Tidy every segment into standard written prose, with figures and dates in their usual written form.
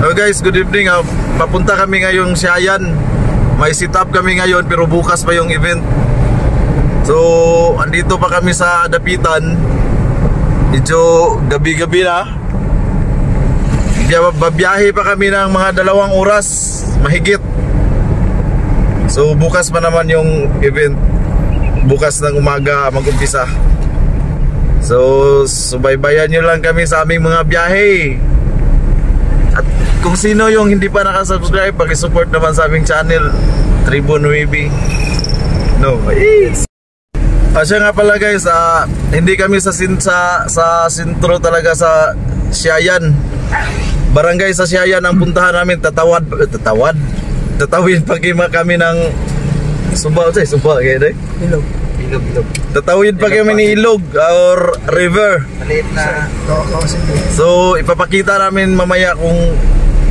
Hello guys, good evening. Papunta kami ngayong Siayan. May sit up kami ngayon pero bukas pa yung event. So, andito pa kami sa Dapitan. Medyo gabi-gabi na. Babiyahe pa kami ng mga 2 oras mahigit. So, bukas pa naman yung event. Bukas ng umaga mag-umpisa. So, subaybayan nyo lang kami sa aming mga biyahe. At kung sino yung hindi pa nakasubscribe, paki-support naman sa aming channel, Tribune Wavy. No, yes. Siya nga pala guys, hindi kami sa sentro talaga sa Siayan. Barangay sa Siayan ang puntahan namin. Tatawid pag kami ng Suba kayo Ilog. Tatawid pa kami ni Ilog or river. Maliit na. So ipapakita namin mamaya kung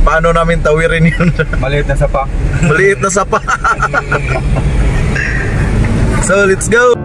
paano namin tawirin yun. Maliit na sapa. Maliit na sapa. So let's go.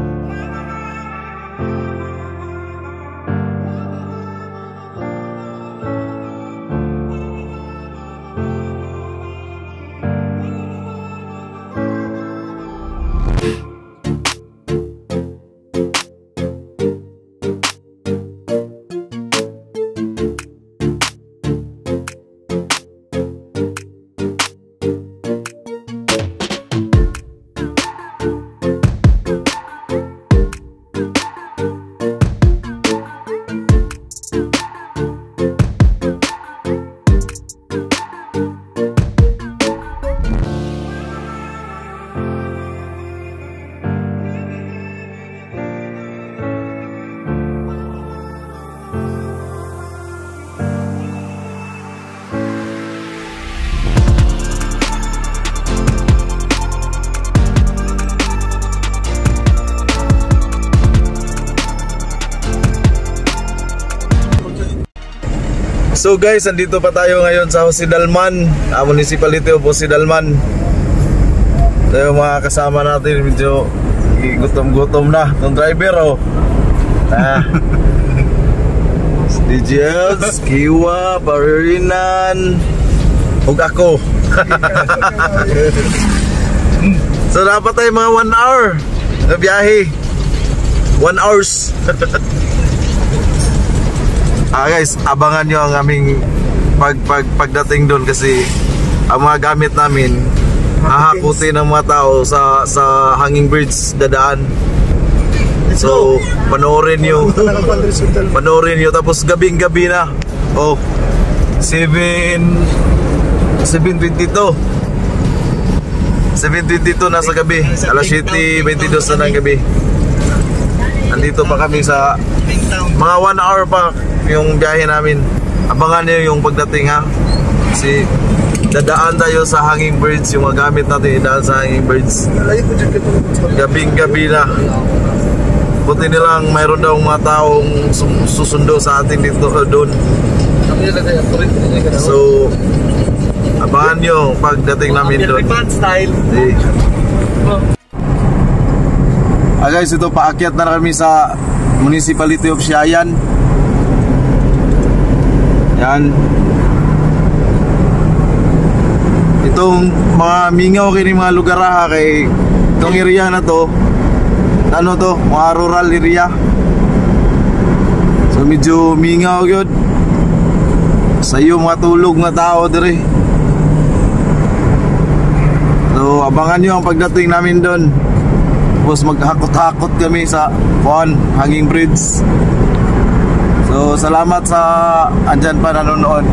So guys, andito pa tayo ngayon sa Hosidalman, Municipality of Hosidalman. So yung mga kasama natin medyo gutom-gutom na. Itong driver DJs, Kiwa, Baririnan, ug ako. So dapat tayo mga 1 hour na biyahe. 1 hours. Guys, abangan nyo ang aming pagdating doon kasi ang mga gamit namin hahakutin ng mga tao sa hanging bridge dadaan. So panoorin nyo tapos gabing-gabi na. 7:22 na sa gabi. Alas 7:22 na ng gabi. Andito pa kami sa mga 1 hour pa yung biyahe namin. Abangan niyo yung pagdating kasi dadaan tayo sa hanging bridge. Yung mga gamit natin idaan sa hanging bridge. Gabing-gabi na. Buti nilang mayroon daw mga taong susundo sa atin dito doon. So abangan nyo pagdating namin doon. Guys, ito paakyat na kami sa Municipality of Siayan. Yan. Itong mga mingaw kini mga lugar kay itong area na to. Ano to? Mga rural area. So medyo mingaw gyud. Sayo mga tulog nga tao dire. So abangan nyo ang pagdating namin doon. Tapos maghakot-hakot kami sa hanging bridge. So So salamat sa andyan pa nanonood.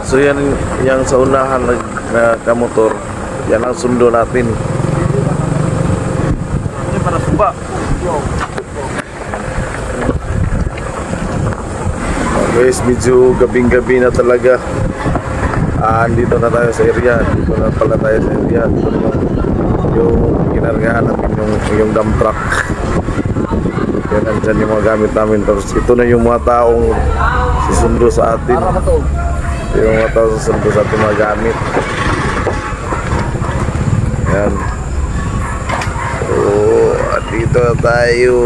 So yan yang sa unahan na kamotor, yan ang sundo natin. Ini para suba. Guys, medyo gabing-gabi na talaga. Andito na tayo sa area. Dito na pala tayo sa area. Yung ginargahan natin yung dump truck. Yan, andyan yung mga gamit namin. Tapos ito na yung mga taong susundo sa atin. Yung mga taong susundo sa ating mga gamit. Yan. So, dito na tayo.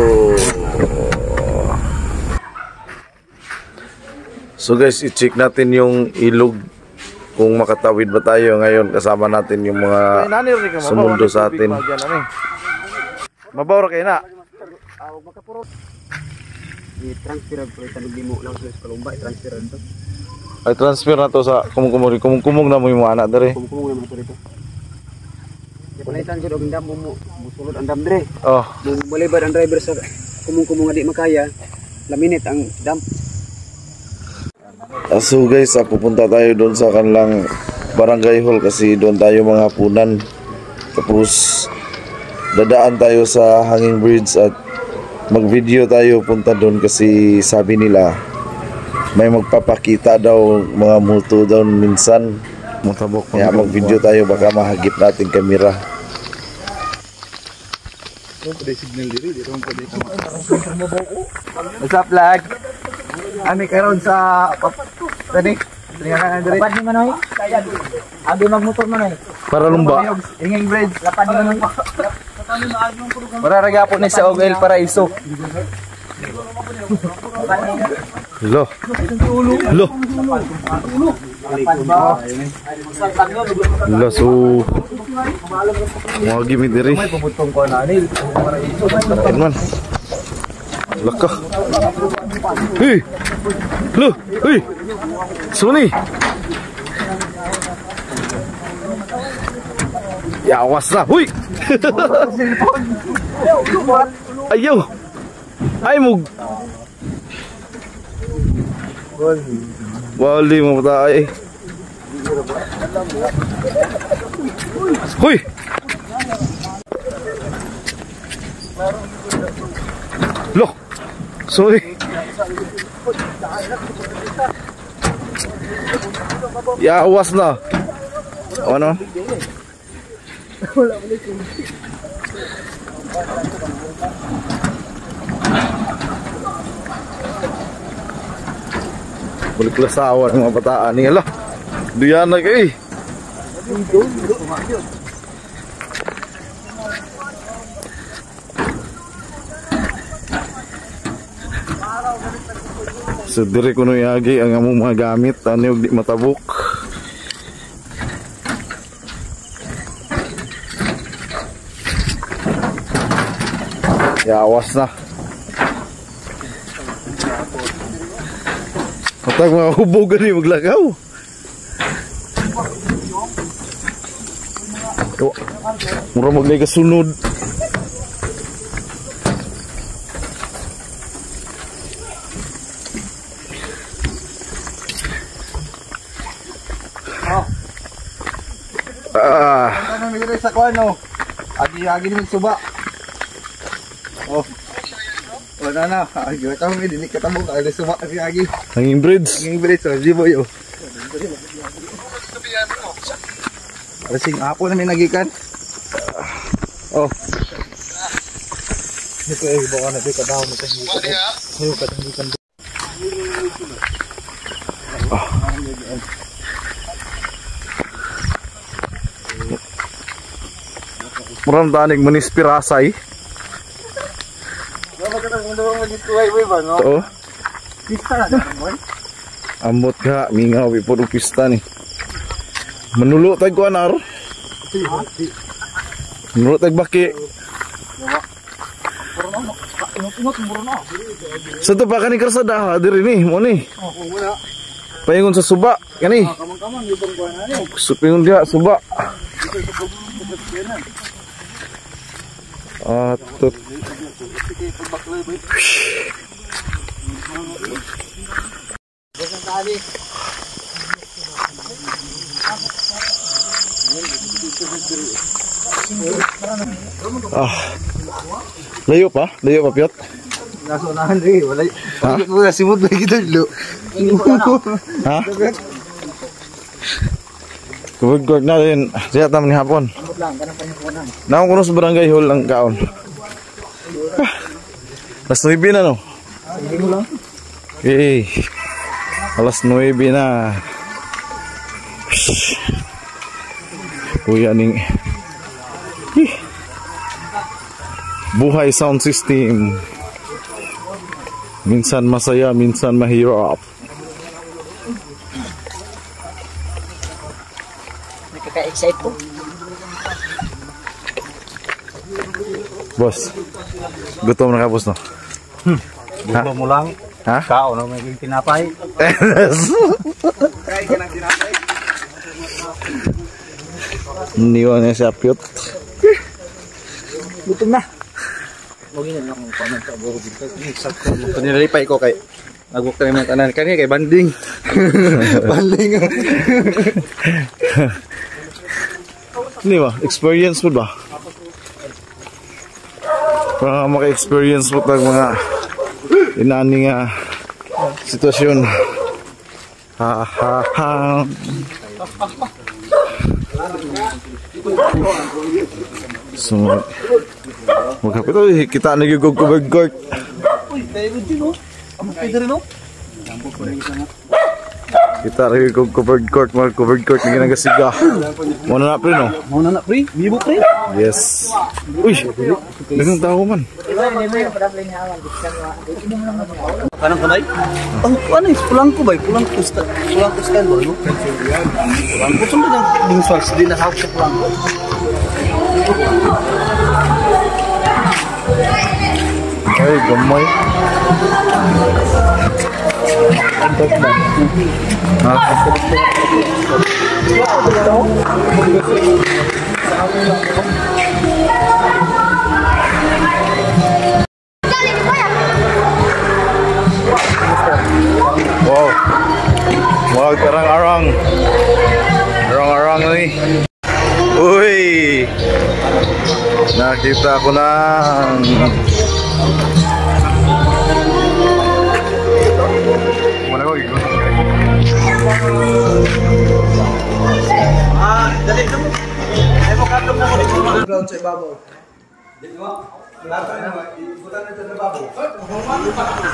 So guys, i-check natin yung ilog kung makatawid ba tayo ngayon. Kasama natin yung mga sumundo sa atin. Mabawra kayo na? Ay, transfer na to sa kumong na mo yung mga anak dere. Kumong na mo dito. Palitan jud og dam mo musulod ang dam dere. Oh. Malibad ang driver sa kumong di makaya. Laminit ang dam. So guys, pupunta tayo doon sa kanilang barangay hall kasi doon tayo mga hapunan. Tapos dadaan tayo sa hanging bridge at mag-video tayo punta doon kasi sabi nila may magpapakita daw mga multo daw minsan. Kaya mag-video tayo baka mahagip natin kamera. What's up, lag? Ami karon sa tani. Lapad ni Manoy. Abi magmotor Manoy. Para lumba. Inging bridge, lapad ni Manoy. Para ragapon ni sa OL Paraiso. Lo. Lo. Lo so. Mga gimit diri. Puputong ko na ni Paraiso. Teman. Laka. Hei. Lo, hei. Suni. Ya awas lah, hui. Ayo. Ay mug. Wali mo tayo. Hui. Loh. Sorry. Ya awas na. Ano? Balik lasawa ng mga bataan niya lah. Diyan na kayo. So dire kuno yagi ang among mga gamit ani og di matabok. Ya awas na. Patag mga hubog ni maglagaw. Mura maglay ka sunod. Ano nilagay sa kuano? Agi ni suba. Oh. Wala na. Agi ka mo dili ka tamo ka suba agi. Hanging bridge. Hanging bridge so di boy oh. Rasing apo na may nagikan. Oh. Ito ay baka na ka daw mo kasi. Sayo ka tangikan. Muram tanig manispirasay. Oo. Pista na boy. Ambot ka, mingaw ipod pista ni. Menulo tag ko anar. Menulo tag baki. Sa to pa kani karsada diri ni mo ni. Oh, wala. Paingon sa suba, kani. Kamang-kamang ibang kuan ani. Supingon dia suba. Tut. Layo pa Piot. Nasa unahan rin, wala. Wala simot na kita dulu. Ha? Kubig na rin. Siya taman ni hapon. Naon kuno sa barangay hall ang kaon. Alas 9 na no? Okay. Alas 9 na. Kuya ning buhay sound system. Minsan masaya, minsan mahirap. Nakaka-excite po. Boss, gutom na ka boss no? Gusto mo lang. Ha? Kao na may tinapay. Kaya ka ng tinapay. Niwan niya siya Piot. Gutom na. Huwag yun akong paman sa buro bintay. Sakto mo. Panilipay ko kay nagbuok tayo ng tanan. Kanya kay banding. Banding. Hindi ba? Experience mo ba? Para maka-experience mo tag mga inaning sitwasyon. Ha ha ha. So, magkapit kita nagigog covered court. Uy, tayo din oh. Ang pwede rin oh. Kita nagigog covered court, mga covered court na ginagasiga. Muna na pre no? Muna na pre, bibo pre. Yes. Uy, ganun tao man. Kanang kanay? Ang ano is pulang ko ba? Pulang ko style ba? Pulang ko sumbi ng dingsos din na hawak sa pulang ko. Ay, gamay. Wow. Wow, arang-arang. Arang-arang nih. Uy. Nakita ko na. Dali ka mo. Ay mo katong na mo dito mga ground sa ibabaw.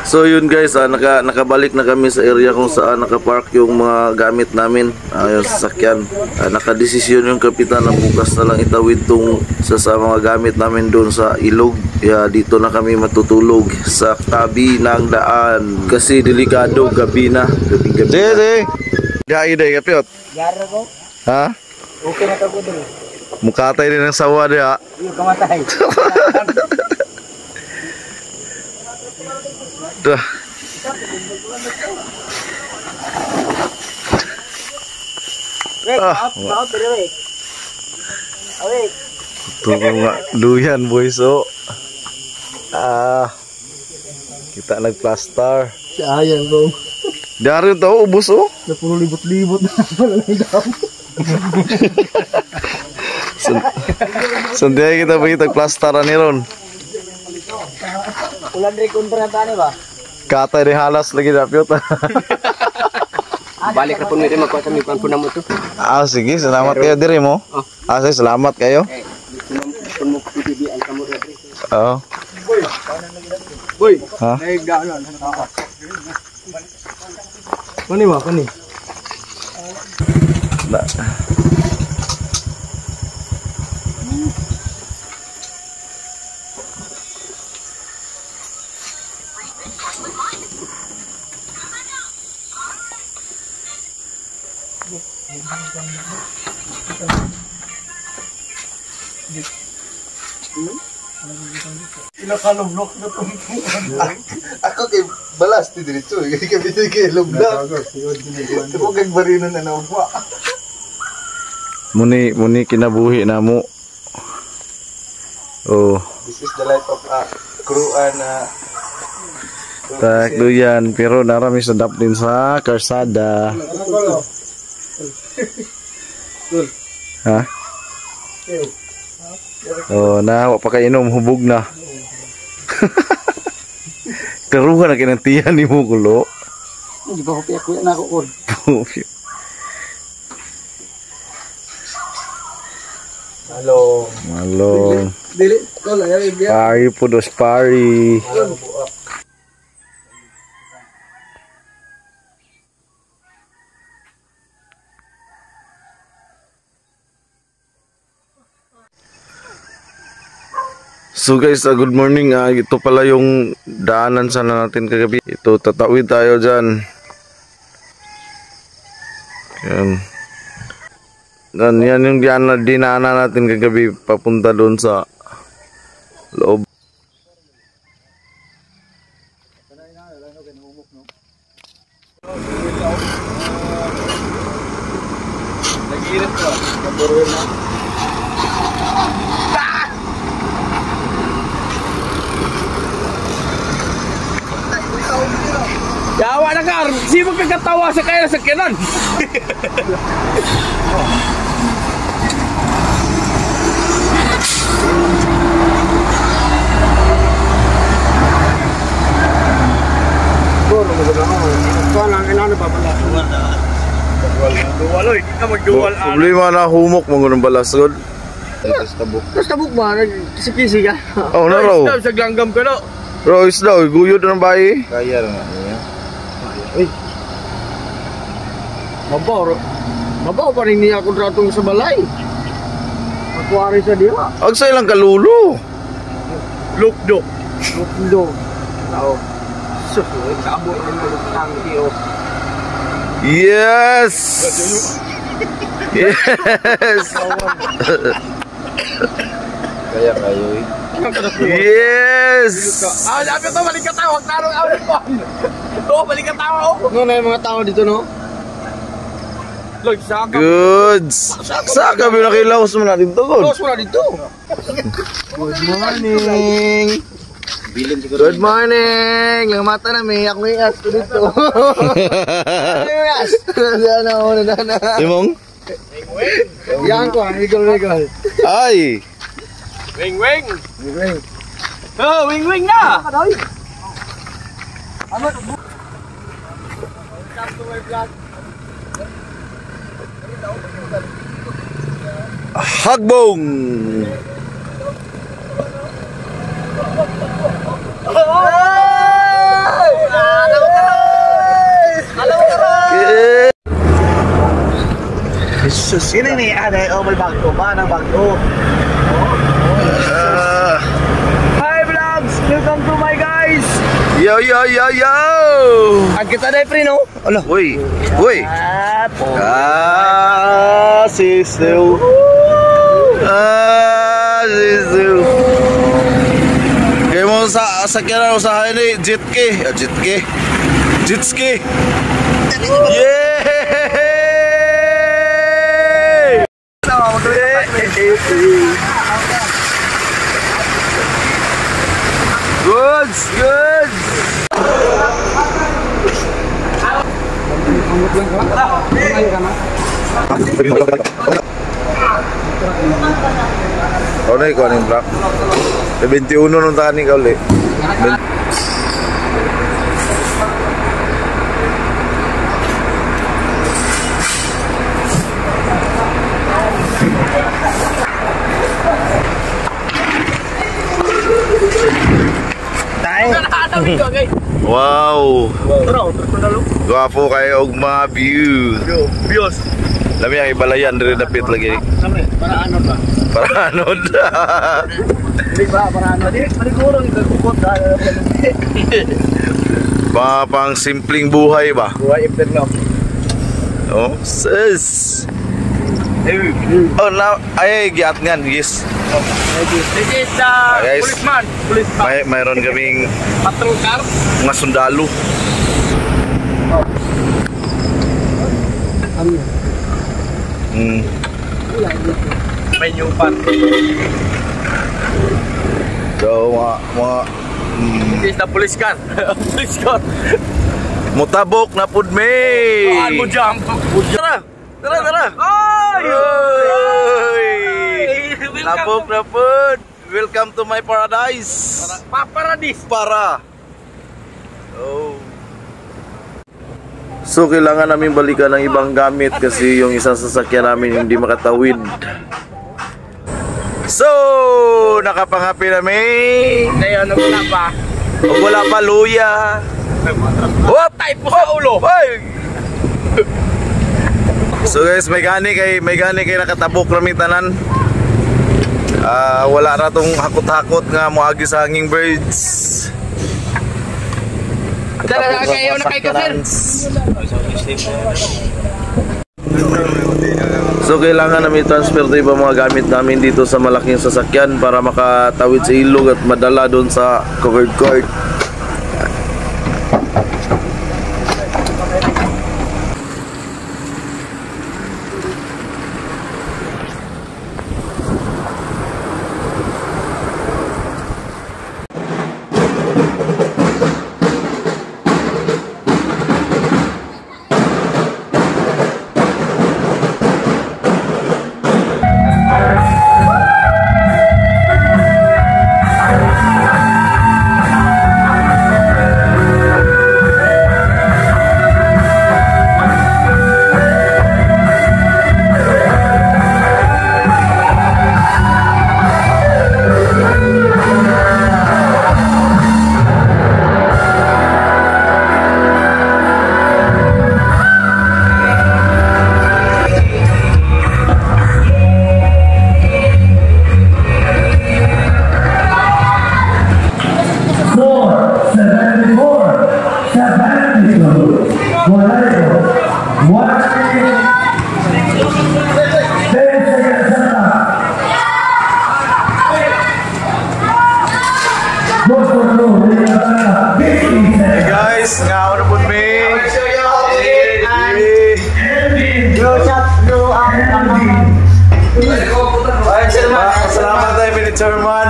So yun guys, nakabalik na kami sa area kung saan nakapark yung mga gamit namin, yung sasakyan. Nakadesisyon yung kapitan na bukas na lang itawid tong sa mga gamit namin doon sa ilog. Dito na kami matutulog sa tabi ng daan kasi delikado, gabi na. Gabi. Dai kapiot. Yara ko. Ha? Okay na ka ko dito. Mukatay din ng sawa dia. Iyo kamatay. Dah. Out diri we. Away. Tuh duyan boys so. Kita nagplaster. Sayang bro. Dari tahu ubus oh. 10 libot-libot na pala ng dam. Sendiri kita pergi plastaran ni ron. Ulan rin kontrata ni ba? Kata di halas lagi dapat. Balik ka po nito magkuha sa mipan po na mo to. Sige, selamat kayo diri mo. Sige, selamat kayo. Kung mo pipibian ka mo rin. Oh. Boy, Ha? ay gano'n. Kani ba? Kani? Nah. Inakalumlok na tungtungan. Ako kay balas ti diretso, kay kay lumlok. Ako kay barino na nauwa. Muni kinabuhi na mo. Oh. This is the life of a crewan na Takdo yan, pero narami sadap din sa karsada. Ha? Oh, na pa kainom hubog na. Teruhan na kinantiyan ni mo kulo. Hindi ba ko piyak na ako kon. Halo. Malong. Dili, ko la ya biya. Pari po dos pari. So guys, good morning. Ito pala yung daanan sana natin kagabi. Ito, tatawid tayo dyan. Yan yung dinaanan natin kagabi papunta doon sa loob. Nagirit ko. Kaburuin na. Yawa na ka, sino kagatawa sa kaya sa kanan? Duwal, oy, ka magduwal. Problema na humok mo ng balasod. Tapos tabuk ba? Kisi-kisi ka? Oh, na raw. Sa glanggam ka na. Royce daw, guyod ng bayi. Kaya nga niya. Mabaw pa rin niya ako dratong sa balay. Akuari sa diwa. Ag sa ilang kalulo. Lukdo. Tao. Susunod, kaabot na lutang tiyo. Yes! Yes! Kaya kayo eh. Yes! Sabi ito, balik ka tao. Tarong awin ko. Ito, balik ka tao. Ano na yung mga tao dito, no? Lord, saka. Goods! Saka ba nakilaos mo na dito, God? Close mo na dito. Good morning. Good morning! Yung mata na may ako yung as ko dito. Ano yung as? Dana. Timong? Yan ko, wiggle. Ay! Wing. Oh, wing na! Hagbong! Jesus, ini nih ada may bagto, manang bagto. Hi vlogs, welcome to my guys. Yo! Ang kita dai pre no? Ala. Uy! Sisiw! Sisiw! Kaya mo sa sakyanan usahain ni Jetski! Yay! Goods! Kau na ikaw ng truck. 21 nung tani ka ulit. Wow! Gwapo kayo og mga views. Lami ang ibalayan rin dapit lagi. Para ano ba? Para ano da? Hindi ba para ano? Siguro nagkukot Pang simpleng buhay ba? Buhay interno. Oh, sis. Oh, now ay giat ngan, yes. This is the Guys. policeman. Mayroon kaming Patrol car. mga sundalo. May new pan. So, mga This is the police car. Police car. mutabok na pud me. Mo jump. Tara. Ay! Tabok na pud. Welcome to my paradise. Paparadis. Para. Oh. So kailangan namin balikan ng ibang gamit kasi yung isang sasakyan namin hindi makatawid. So, nakapangapi namin. Ngayon, wala pa. O wala pa luya. Hop! Tay po sa ulo. Ay! So guys, may gani kay nakatabok namin tanan. Wala na tong hakot-hakot nga moagi sa hanging birds. Tara, kayo na kay Kasir. So kailangan namin transfer ito ibang mga gamit namin dito sa malaking sasakyan para makatawid sa ilog at madala doon sa covered court. Hey guys, ngaon na pud me. Salamat tayo Pinit Chairman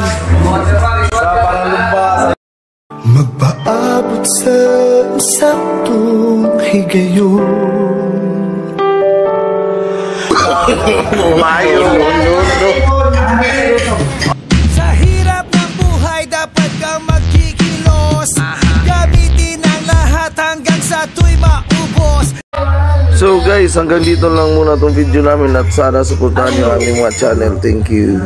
sa pangalumpa. Magpaabot sa saktong higayon. Sa hirap ng buhay dapat kang magkikilos. Gamitin ang lahat hanggang sa tuy maubos. So guys, hanggang dito lang muna tong video namin at sana suportahan niyo ang aming mga channel. Thank you.